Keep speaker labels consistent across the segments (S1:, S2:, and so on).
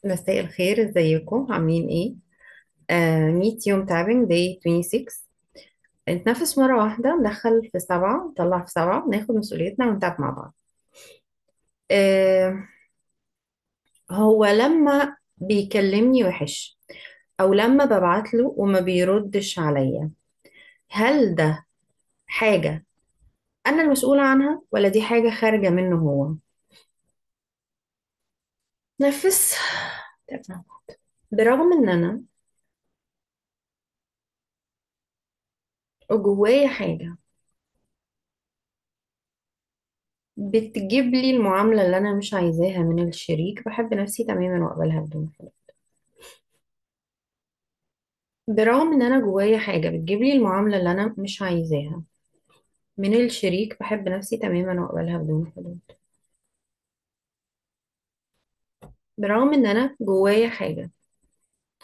S1: مساء الخير، ازيكم عاملين ايه؟ 100 يوم tapping day 26. نتنفس مرة واحدة، ندخل في 7، نطلع في 7، ناخد مسؤوليتنا ونتعب مع بعض. آه هو لما بيكلمني وحش او لما ببعتله وما بيردش عليا، هل ده حاجة انا المسؤولة عنها ولا دي حاجة خارجة منه هو؟ نفس. تمام. برغم ان انا جوايا حاجة بتجيب لي المعاملة اللي أنا مش عايزاها من الشريك، بحب نفسي تماما وأقبلها بدون حدود. برغم إن أنا جوايا حاجة بتجيب لي المعاملة اللي أنا مش عايزاها من الشريك، بحب نفسي تماما وأقبلها بدون حدود. برغم إن أنا جوايا حاجة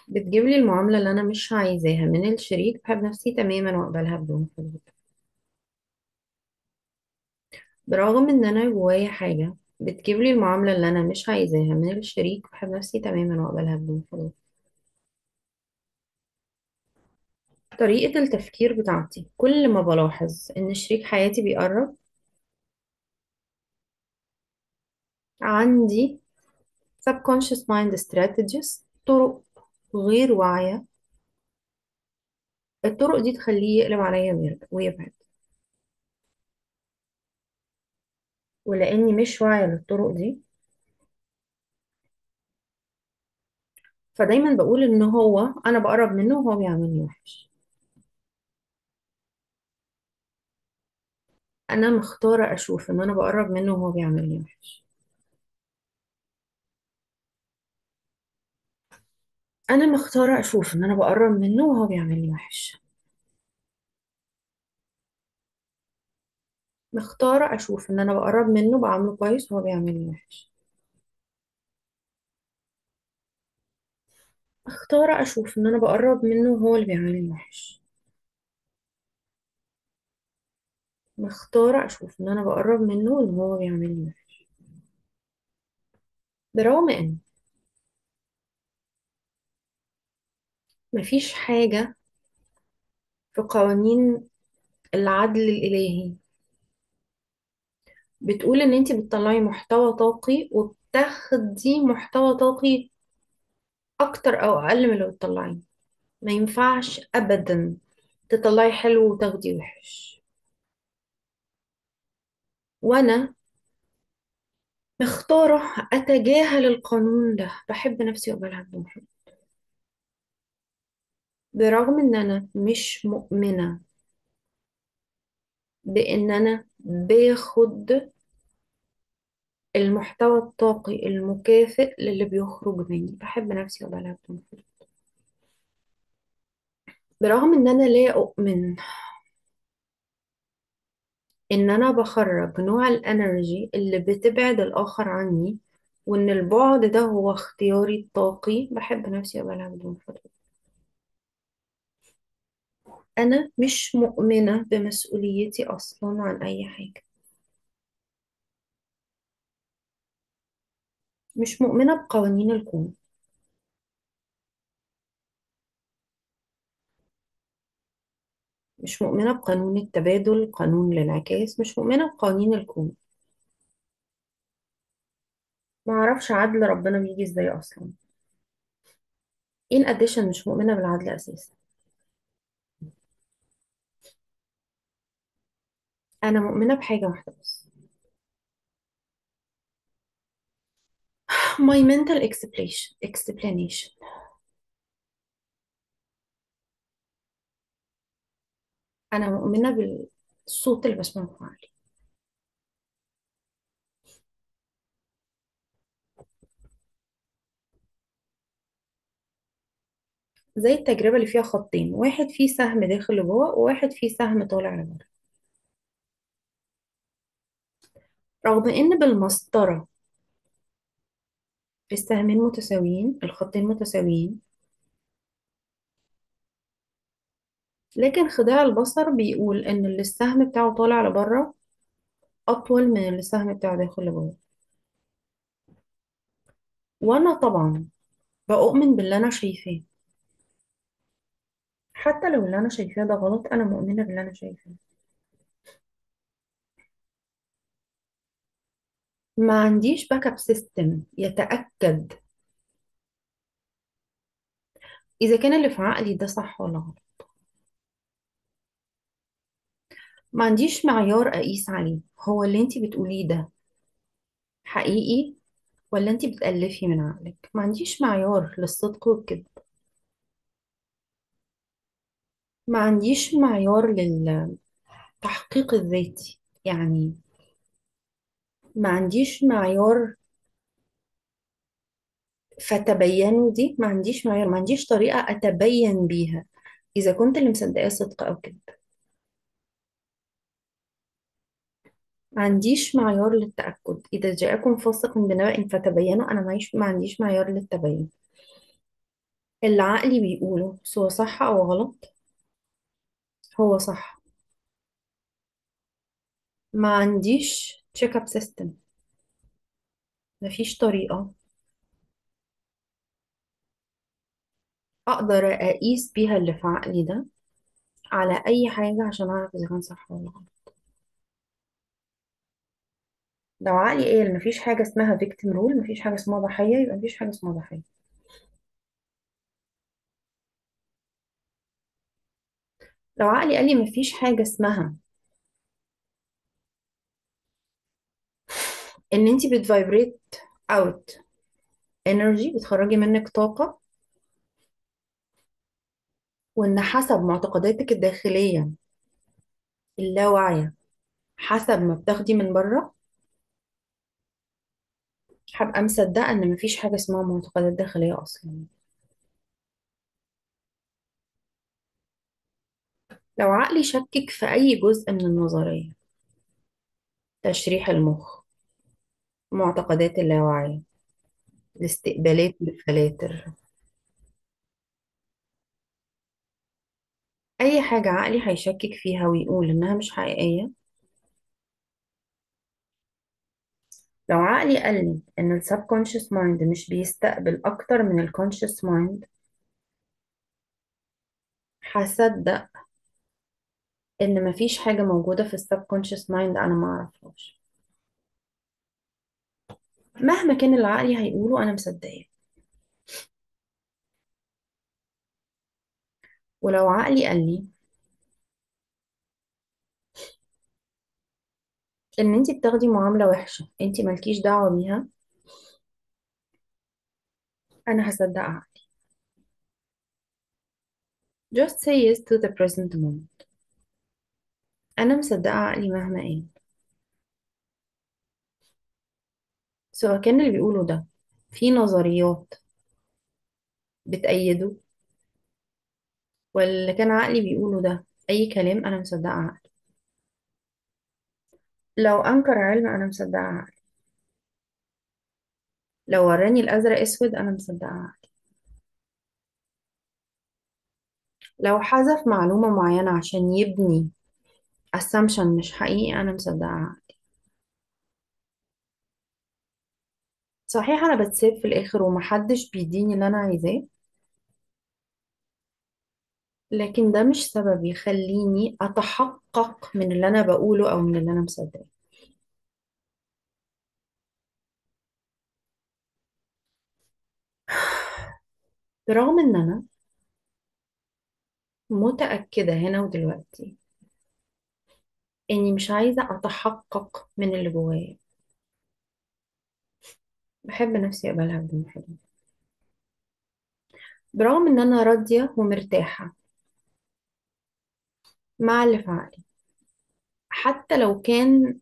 S1: بتجيب لي المعاملة اللي أنا مش عايزاها من الشريك، بحب نفسي تماما وأقبلها بدون حدود. برغم إن أنا جوايا حاجة بتجيب لي المعاملة اللي أنا مش عايزاها من الشريك، بحب نفسي تماما وأقبلها بدون حدود. طريقة التفكير بتاعتي كل ما بلاحظ إن شريك حياتي بيقرب، عندي subconscious mind strategies، طرق غير واعية. الطرق دي تخليه يقلب عليا ويبعد، ولأني مش واعية للطرق دي فدايما بقول إن هو أنا بقرب منه وهو بيعملني وحش. أنا مختارة أشوف إن أنا بقرب منه وهو بيعملني وحش. أنا مختارة أشوف إن أنا بقرب منه وهو بيعملني وحش. مختارة أشوف إن أنا بقرب منه بعامله كويس وهو بيعملني وحش. مختارة أشوف إن أنا بقرب منه وهو اللي بيعملني وحش. مختارة أشوف إن أنا بقرب منه وإن هو بيعملني وحش. برغم إن مفيش حاجة في قوانين العدل الإلهي بتقول إن أنتي بتطلعي محتوى طاقي وبتاخدي محتوى طاقي أكتر أو أقل من اللي بتطلعيه. ما ينفعش أبدا تطلعي حلو وتاخدي وحش. وأنا مختارة أتجاهل القانون ده. بحب نفسي وأقبلها بدون حب. برغم إن أنا مش مؤمنة بإن أنا باخد المحتوى الطاقي المكافئ للي بيخرج مني، بحب نفسي وأقبلها بدون حب. برغم إن أنا لا أؤمن إن أنا بخرج نوع الأنرجي اللي بتبعد الآخر عني، وإن البعد ده هو اختياري الطاقي، بحب نفسي وأقبلها بدون حدود. أنا مش مؤمنة بمسؤوليتي أصلا عن أي حاجة. مش مؤمنة بقوانين الكون. مش مؤمنة بقانون التبادل، قانون الانعكاس، مش مؤمنة بقوانين الكون. ما أعرفش عدل ربنا بيجي إزاي أصلا. In addition مش مؤمنة بالعدل أساسا. أنا مؤمنة بحاجة واحدة بس، my mental explanation. أنا مؤمنة بالصوت اللي بسمعه في عقلي. زي التجربة اللي فيها خطين، واحد فيه سهم داخل لجوه وواحد فيه سهم طالع لبره. رغم إن بالمسطرة السهمين متساويين، الخطين متساويين، لكن خداع البصر بيقول إن اللي السهم بتاعه طالع لبره أطول من اللي السهم بتاعه داخل لجوه. وأنا طبعا بؤمن باللي أنا شايفاه، حتى لو اللي أنا شايفاه ده غلط، أنا مؤمنة باللي أنا شايفاه. ما عنديش backup system يتأكد إذا كان اللي في عقلي ده صح ولا غلط. ما عنديش معيار أقيس عليه هو اللي انتي بتقوليه ده حقيقي ولا انتي بتألفي من عقلك. ما عنديش معيار للصدق والكذب. ما عنديش معيار للتحقيق الذاتي، يعني ما عنديش معيار فتبينوا دي، ما عنديش معيار، ما عنديش طريقة أتبين بيها إذا كنت اللي مصدقاه صدق أو كذب. ما عنديش معيار للتأكد. إذا جاءكم فاسق بنبأ فتبينوا، أنا ما عنديش معيار للتبين. اللي عقلي بيقوله سواء صح أو غلط هو صح. ما عنديش check up system، مفيش طريقة أقدر أقيس بيها اللي في عقلي ده على أي حاجة عشان أعرف إذا كان صح ولا غلط. لو عقلي قال مفيش حاجة اسمها victim role، مفيش حاجة اسمها ضحية، يبقى مفيش حاجة اسمها ضحية. لو عقلي قال لي مفيش حاجة اسمها إن أنتي بت vibrate out energy، بتخرجي منك طاقة، وإن حسب معتقداتك الداخلية اللاواعية حسب ما بتاخدي من بره، هبقى مصدقة إن مفيش حاجة اسمها معتقدات داخلية أصلا. لو عقلي شكك في أي جزء من النظرية، تشريح المخ، معتقدات اللاواعية، الاستقبالات بالفلاتر، أي حاجة عقلي هيشكك فيها ويقول إنها مش حقيقية. لو عقلي قال لي إن ال subconscious mind مش بيستقبل أكتر من ال conscious mind، هصدق إن مفيش حاجة موجودة في ال subconscious mind أنا ما أعرفهاش. مهما كان اللي عقلي هيقوله أنا مصدقاه. ولو عقلي قال لي إن أنتي بتاخدي معاملة وحشة أنتي مالكيش دعوة بيها، أنا هصدق عقلي. Just say yes to the present moment. أنا مصدقة عقلي مهما قال، سواء كان اللي بيقوله ده في نظريات بتأيده ولا كان عقلي بيقوله ده أي كلام، أنا مصدقة عقلي. لو أنكر علم أنا مصدقة عقلي. لو وراني الأزرق أسود أنا مصدقة عقلي. لو حذف معلومة معينة عشان يبني assumption مش حقيقي أنا مصدقة عقلي. صحيح أنا بتساب في الآخر ومحدش بيديني اللي أنا عايزاه، لكن ده مش سبب يخليني أتحقق من اللي أنا بقوله أو من اللي أنا مصدقاه. برغم إن أنا متأكدة هنا ودلوقتي إني مش عايزة أتحقق من اللي جوايا، بحب نفسي أقبلها بدون حدود. برغم إن أنا راضية ومرتاحة مع اللي في عقلي، حتى لو كان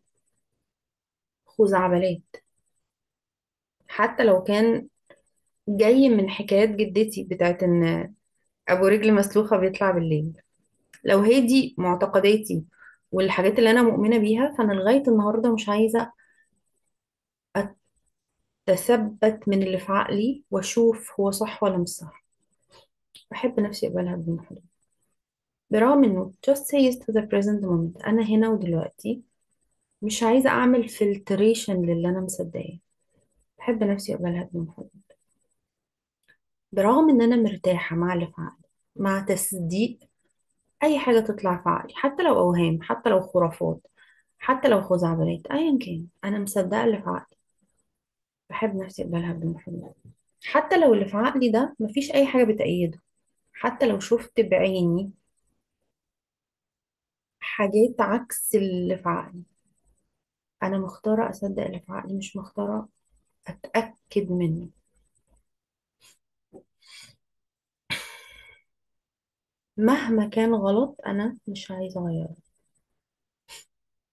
S1: خزعبلات، حتى لو كان جاي من حكايات جدتي بتاعت إن أبو رجل مسلوخة بيطلع بالليل، لو هي دي معتقداتي والحاجات اللي أنا مؤمنة بيها، فأنا لغاية النهاردة مش عايزة أتثبت من اللي في عقلي وأشوف هو صح ولا مش صح. بحب نفسي أقبلها بدون حدود، برغم إنه just say yes to the present moment. أنا هنا ودلوقتي مش عايزة أعمل filtration للي أنا مصدقاه. بحب نفسي أقبلها بدون حدود. برغم ان انا مرتاحة مع اللي في عقلي، مع تصديق اي حاجة تطلع في عقلي، حتى لو اوهام، حتى لو خرافات، حتى لو خزعبلات، ايا كان انا مصدقة اللي في عقلي. بحب نفسي اقبلها بدون حدود، حتى لو اللي في عقلي ده مفيش اي حاجة بتأيده، حتى لو شفت بعيني حاجات عكس اللي في عقلي، انا مختارة اصدق اللي في عقلي، مش مختارة اتأكد منه. مهما كان غلط انا مش عايزة اغيره.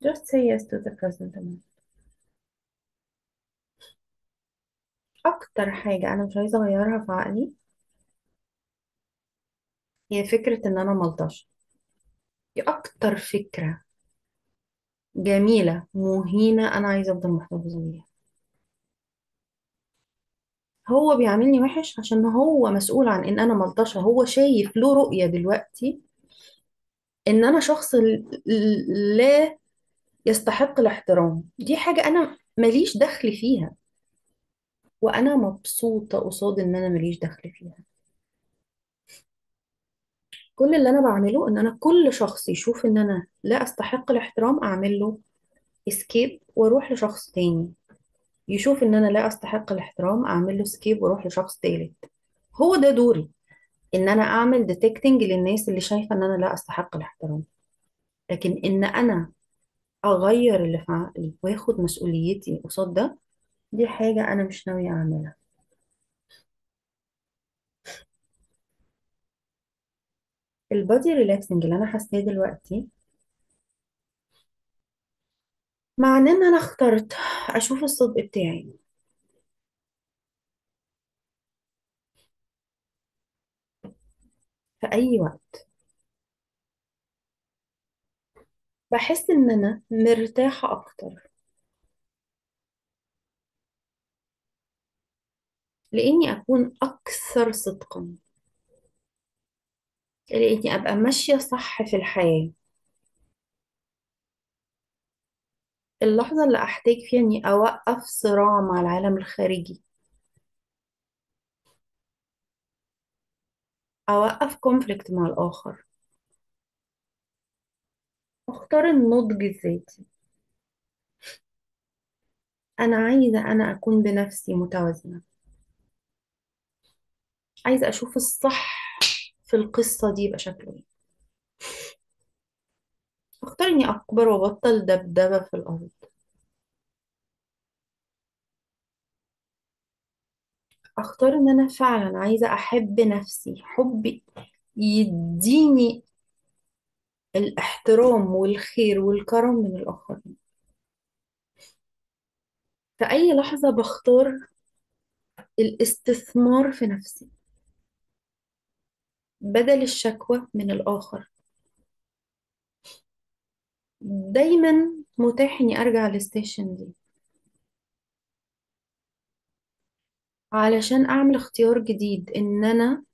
S1: Just say yes to the present moment. اكتر حاجة انا مش عايزة اغيرها في عقلي هي فكرة ان انا ملطشة. دي اكتر فكرة جميلة مهينة انا عايزة افضل محتفظة بيها. هو بيعاملني وحش عشان هو مسؤول عن ان انا ملطشة، هو شايف له رؤية دلوقتي ان انا شخص لا يستحق الاحترام. دي حاجة انا ماليش دخل فيها، وانا مبسوطة قصاد ان انا ماليش دخل فيها. كل اللي انا بعمله ان انا كل شخص يشوف ان انا لا استحق الاحترام اعمل له skip واروح لشخص تاني، يشوف ان انا لا استحق الاحترام اعمل له skip واروح لشخص تالت. هو ده دوري، ان انا اعمل detecting للناس اللي شايفة ان انا لا استحق الاحترام. لكن ان انا اغير اللي في عقلي واخد مسؤوليتي قصاد ده، دي حاجة انا مش ناوية اعملها. ال body relaxing اللي انا حاساه دلوقتي معناه ان انا اخترت اشوف الصدق بتاعي في اي وقت. بحس ان انا مرتاحة اكتر لاني اكون اكثر صدقا، لاني ابقى ماشية صح في الحياة. اللحظة اللي احتاج فيها اني اوقف صراع مع العالم الخارجي، اوقف conflict مع الاخر، اختار النضج الذاتي. انا عايزة انا اكون بنفسي متوازنة، عايزة اشوف الصح في القصة دي يبقى شكله ايه. اختار اني اكبر وابطل دبدبة في الارض. اختار ان انا فعلا عايزة احب نفسي، حبي يديني الاحترام والخير والكرم من الاخرين. في اي لحظة بختار الاستثمار في نفسي بدل الشكوى من الاخر. دايما متاح اني ارجع لل session دي علشان اعمل اختيار جديد، ان انا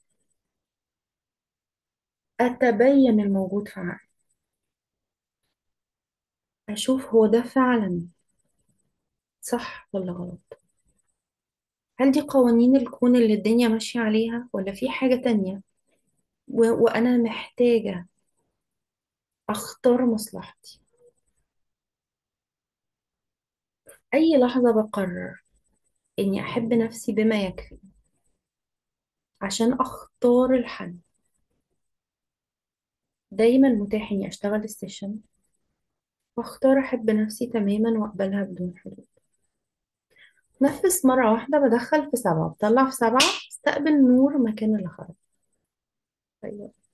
S1: اتبين الموجود في عقلي، اشوف هو ده فعلا صح ولا غلط، هل دي قوانين الكون اللي الدنيا ماشية عليها ولا في حاجة تانية، وانا محتاجة اختار مصلحتي. اي لحظة بقرر اني احب نفسي بما يكفي عشان اختار الحل، دايما متاح اني اشتغل السيشن واختار احب نفسي تماما واقبلها بدون حدود. نفس مرة واحدة، بدخل في 7، بطلع في 7، استقبل نور مكان اللي خرج. أيوة.